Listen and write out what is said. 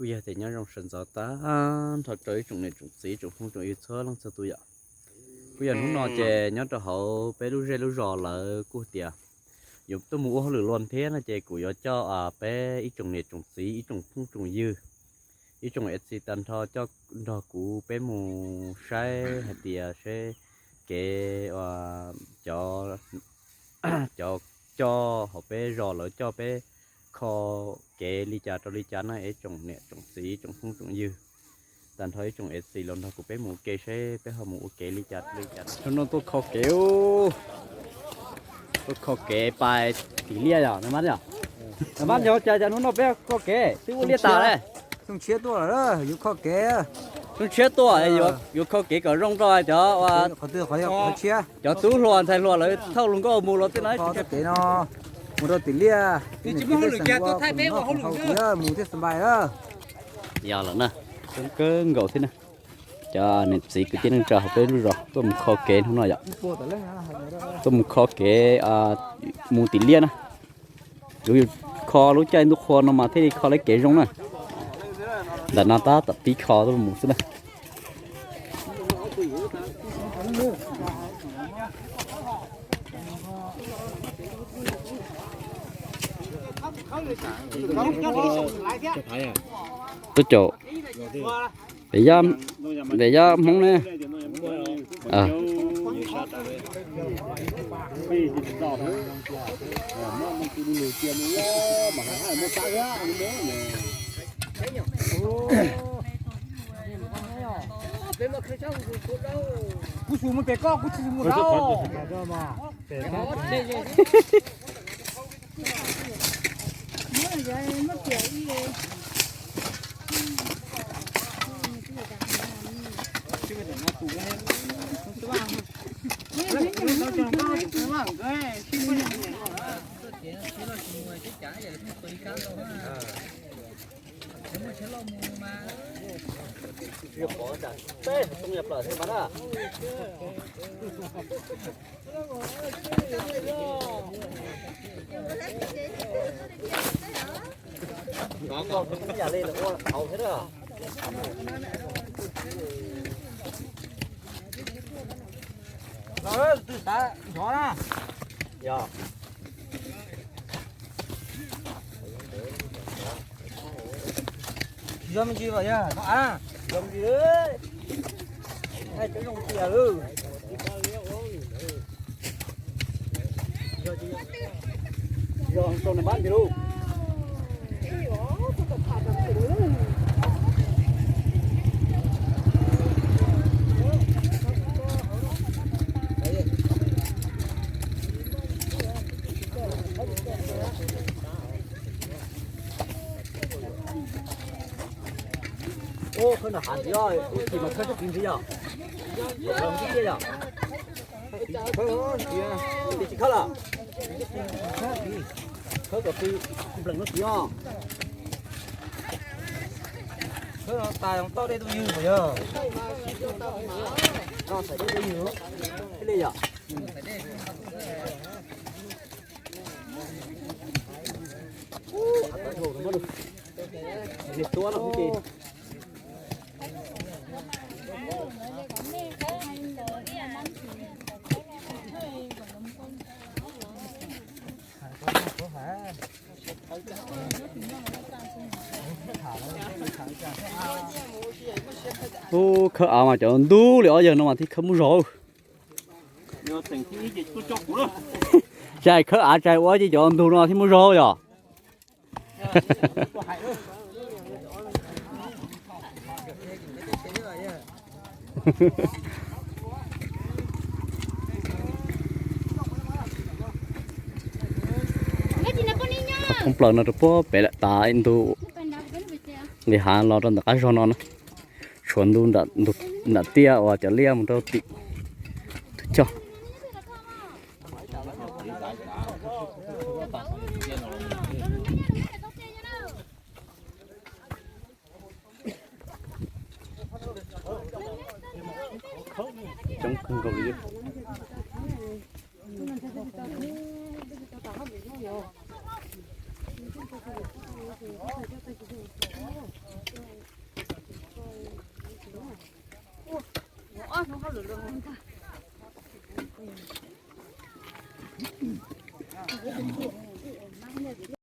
Kuj yog tias nyob zoo sawv ntxov tag nrho rau ib tsoom niam tsoom txiv tsoom phooj tsoom ywg txhua leej txhua tus yom. Kuj yog hnub no ces nyob rau hauv peb lub zej lub zos lawv kuj tias yuav tuaj mus ua hauj lwm luag thiab no ces kuv yuav coj peb ib tsoom niam tsoom txiv ib tsoom phooj tsoom ywg ib tsoom F C tag nrho coj nrog kuv peb mus saib hais tias seb kev cov cov coj hauv peb zos lawv coj peb kho kev li cas rau li cas na ib tsoom niam tsoom txiv tsoom phooj tsoom ywg. Tag nrho ib tsoom F C los nrog kuv peb mus ua ke seb peb ho mus ua kev li cas li cas. Hnub no tuaj kho kev, tuaj kho kev pais tim liaj yom, nab yom. Nab yog cas cas hnub no peb kho kev twb ua liaj tas lawm. Xyoo tshiab tuaj lawm yuav kho kev. Xyoo tshiab tuaj yuav kho kev kom zoo rau cov, cov tub hluas ntxhais hluas lawv thauj hluas nkauj mus los tej no. Kev no mus rau tim liaj, mus thiaj xab npais. Yog lawm na, zoo kawg nkaus thiab na. Cov niam txiv kwv tij neej tsa hauv peb lub zos tuaj mus kho kev hnub no yom. Tuaj mus kho kev mus tim liaj na. Yuav kho lub caij ntuj qhua no mas thiaj li kho tau kev zoo na. Ntawm no tab tom pib kho tuaj mus xwb na. Tuaj caum, vem yaj Hmoob ne. Kuv tsis mus pem koj, kuv tsis mus dab. Los twb xav nrov na. Yog. Tsis yog me ntsis mas yog no a. Tsis yog me ntsis. Hais cov zoo tiag lawm. Yog tau nws pab ntsis lauj. Ub, khawb nram hav ntxiv os, ua tsis mas khawb tsis ntxiv yog. Khawb ntxiv yog. Ntxiv tsis khawb lawm. Khawb kom pw npleem no txiv os. Khawb no tas toj dej tuaj ywg mas yog. Toj dej tuaj ywg. Li yom. Ub, khawb av mas cov ntug li ob yawg no mas thiaj khawb muaj zog. Tsis hais khawb av tsis hais ua ces cov ntug no thiaj muaj zog yom. Thoob plaws no rau puag pem lawm tas ib ntu li hav los rau ntawm qab zog no na. Tshuav ntu nram tiaj uas cov liaj mus rau tim tus cog. Coob kawg nkaus li. Hauj lwm luag ntag.